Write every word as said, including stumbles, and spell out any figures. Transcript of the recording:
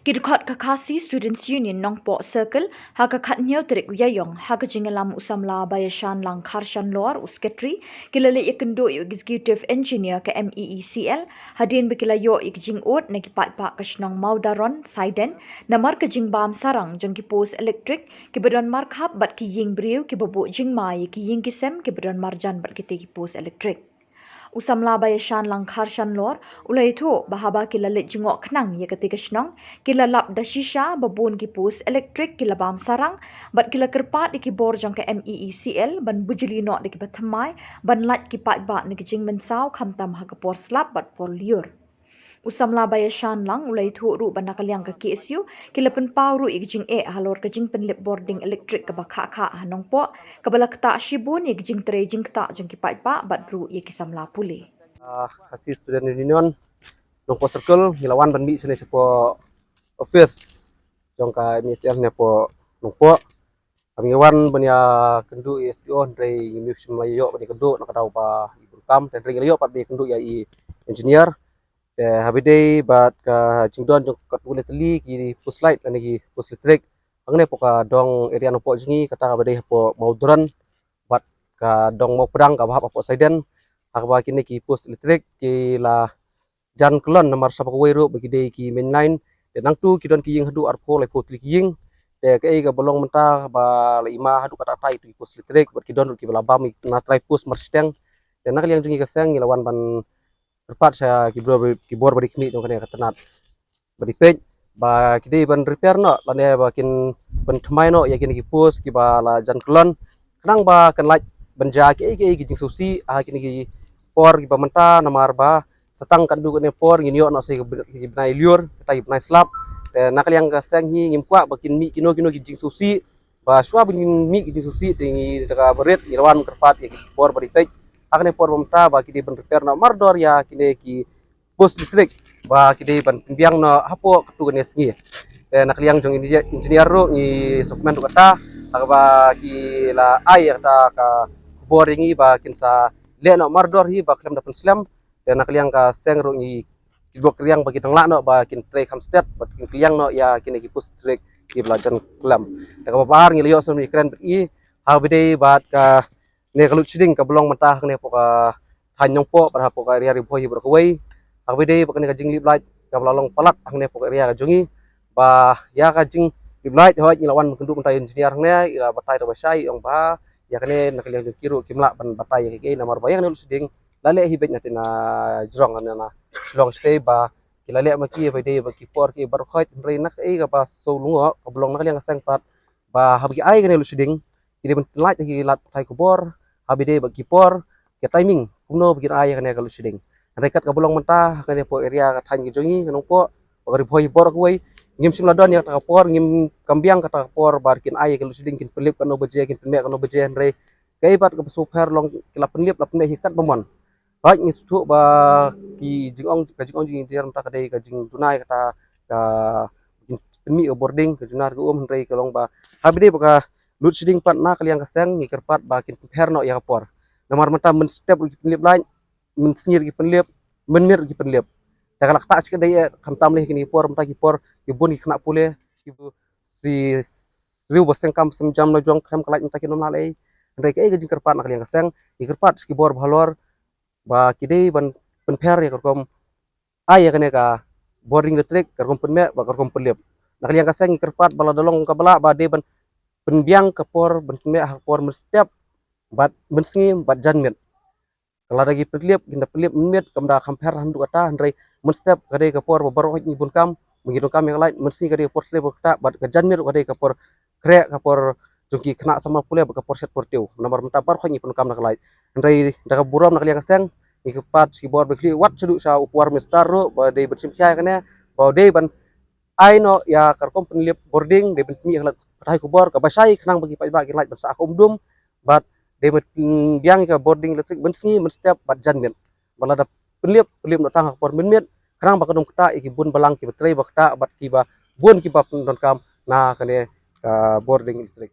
Ki dkhot ka Khasi Students Union Nongpoh Circle ha ka khathynñiew tarik u Ïaïong ha ka jingïalam u samla Baïashanlang Kharshanlor, u Secretary, ki la leit ïakynduh ïa u Executive Engineer ka M E E C L hadien ba ki la ïoh ïa ka jingud na ki paidbah ka shnong Mawdaron, Saiden, namar ka jingbam sarang jong ki post elektrik kiba don markhap bad ki ïing briew kiba buh jingma ïa ki ïing ki sem kiba don marjan bad kitei ki post elektrik. U samla Baïashanlang Kharshanlor u la ïathuh ba haba ki la leit jngoh khnang ïa katei ka shnong, ki la lap da shisha ba bun ki post elektrik ki la bam sarang bad ki la kyrpad ïa ki bor jong ka M E E C L ban bujli noh da kiba thymmai ban lait ki paidbah na ki jingmynsaw khamtam ha ka por slap bad por lyiur. U samla Baïashanlang u la ïathuh ruh ba na ka liang ka K S U ki la pynpaw ruh ïa ka jingeh halor ka jingpynlip bording elektrik kaba khah khah ha Nongpoh, kaba la ktah shibun ïa ka jingtrei jingktah jong ki paidbah bad ruh ïa ki samla pule. Ah, Khasi Student Union Nongpoh Circle ngi la wan ban mih shane shapoh office jong ka M E E C L ne poh Nongpoh. Ngi wan ban ïakynduh ïa u S D O, hynrei ngim shym la ïoh ban ïakynduh na ka daw ba i bun kam, hynrei ngi la ïoh pat ban ïakynduh ïa i engineer. Te haba ïadei bad ka jingdon jong katto katne tylli ki post light lane ki post elektrik hangne hapoh ka dong area Nongpoh jong ngi, kata kaba dei hapoh Mawdaron bad ka dong Mawpdang kaba hap hapoh Saiden, ha kaba kine ki post elektrik ki la jan kyllon namar sa ba kawei ruh ba ki dei ki main line. Te nangtu ki don ki ïing haduh arphew laiphew tylli ki ïing. Te kaei kaba long mynta ba la i ma haduh katta katta itu ki post elektrik bad ki don ruh kiba la bam na trai post marshiteng. Te na ka liang jong ngi ka seng ngi la wan ban kyrpad sha ki bor, ki bor ba dei khmih jong kane ka tnat ba dei peit ba ki dei ban repair noh lane ba kin pynthymmai noh ïa kine ki post kiba la jan kyllon, khnang ba kan lait ban jia kiei kiei ki jingsngewsih ha kine ki por kiba mynta, namar ba sa tang katto katne por ngin ïoh noh sa ki bnai lyiur, kata ki bnai slap. Te na ka liang ka seng hi ngim kwah ba kin mih kino kino ki jingsngewsih, ba shuwa ba ngin mih ki jingsngewsih te ngi da kaba rit ngi la wan kyrpad ïa ki bor ba dei peit ha kane por ba mynta ba ki dei ban repair noh mardor ïa kine ki post elektrik ba ki dei ban pynbiang noh hapoh katto katne sngi. Te na ka liang jong engineer ruh ngi sngewkmen ruh kata ha kaba ki la ai ïa kata ka khubor ïa ngi ba kin sa leh noh mardor hi ba khlem da pynslem. Te na ka liang ka seng ruh ngi, ki bok riang ba ki dang lah noh ba kin trei kham stet ba kin kylliang noh ïa kine ki post elektrik kiba la jan kyllon. Te kaba ar ngi la ïoh sngewkmen kren bad i ha kaba ïadei bad kane ka load shedding kaba long mynta hangne hapoh ka thaiñ Nongpoh bad hapoh ka area Ri Bhoi hi baroh kawei. Ha kaba ïadei bad kane ka jinglip light kaba la long palat hangne hapoh ka area ka jong ngi, ba ïa ka jinglip light hooid ngi la wan kynduh mynta ïa u engineer hangne, i la batai da ba shai, i ong ba ïa kane na ka liang jong ki ruh kim lah ban batai ïa kiei namar ba ïa kane load shedding la leh hi beit na te na jrong na, na Shillong shatei ba ki la leh ma ki ba ïadei ba ki por ki baroh khoit, hynrei na kaei kaba sngewlyngngoh kaba long na ka liang ka seng pat ba haba ki ai kane load shedding ki dei ban lait ha ki lad pathai khubor haba ïadei bad ki por, ki timing kumno ba kin ai kane ka load shedding. Hynrei kat kaba long mynta ha kane hapoh area ka thaiñ ka jong ngi ka Nongpoh, ka Ri Bhoi baroh kawei, ngim shym la don ïa kata ka por, ngim kam biang kata ka por ba kin ai ïa ka load shedding, kin pynlip katno baje, kin pynmeh katno baje, hynrei kaei pat kaba sngewpher long ki la pynlip la pynmeh hi katba mon. Hooid ngi sngewthuh ba ki jingong, ka jingong jong ki engineer mynta ka dei ka jingduna ïa kata ka pynmih ka bording, ka junar ka um, hynrei ka long ba haba ïadei bad ka load shedding pat na ka liang ka seng ngi kyrpad ba kin pynpher noh ïa ka por. Namar mynta mynstep ruh ki pynlip light, mynsngi ruh ki pynlip, mynmiet ruh ki pynlip. Te ka la ktah shi katdei eh, khamtam lei kine ki por, mynta ki por ki bun ki khynnah pule, ki bun shi briew ba seng kam sem jam la jong khlem ka light mynta kim nym lah lei. Hynrei kaei ka jingkyrpad na ka liang ka seng, ngi kyrpad sha ki bor ba halor ba ki dei ban pynpher ïa ka rukom ai ïa kane ka bording elektrik, ka rukom pynmeh bad ka rukom pynlip. Na ka liang ka seng ngi kyrpad ba lada long kaba lah ba dei ban pynbiang ka por ban pynmeh ha ka por mynstep bad mynsngi bad janmiet. Ka lada ki pynlip, kin da pynlip mynmiet, kam da kham pher haduh katta, hynrei mynstep ka dei ka por ba baroh ngi bun kam, ba ngi donkam ïa ka light, mynsngi ka dei ka por slem ba katta, bad ka janmiet ruh ka dei ka por khreh, ka por jong ki khynnah samla pule bad ka por shet por tiew. Namar mynta baroh ngi pyndonkam na ka light. Hynrei da ka burom na ka liang ka seng, ngi kyrpad sha ki bor ba khlieh wat shaduh sha u Power Minister ruh ba dei ban shim khia ïa kane, ba dei ban ai noh ïa ka rukom pynlip bording, dei ban pynmih ïa ka lad pathai khubor kaba shai khnang ba ki paidbah kin lait ban sah ha ka um dum, bad dei ban pynbiang ïa ka bording elektrik mynsngi, mynstep bad janmiet. Ba lada pynlip, pynlip noh tang ha ka por mynmiet khnang ba kan ym ktah ïa ki bun balang kiba trei ba ktah bad kiba bun kiba pyndonkam na kane ka bording elektrik.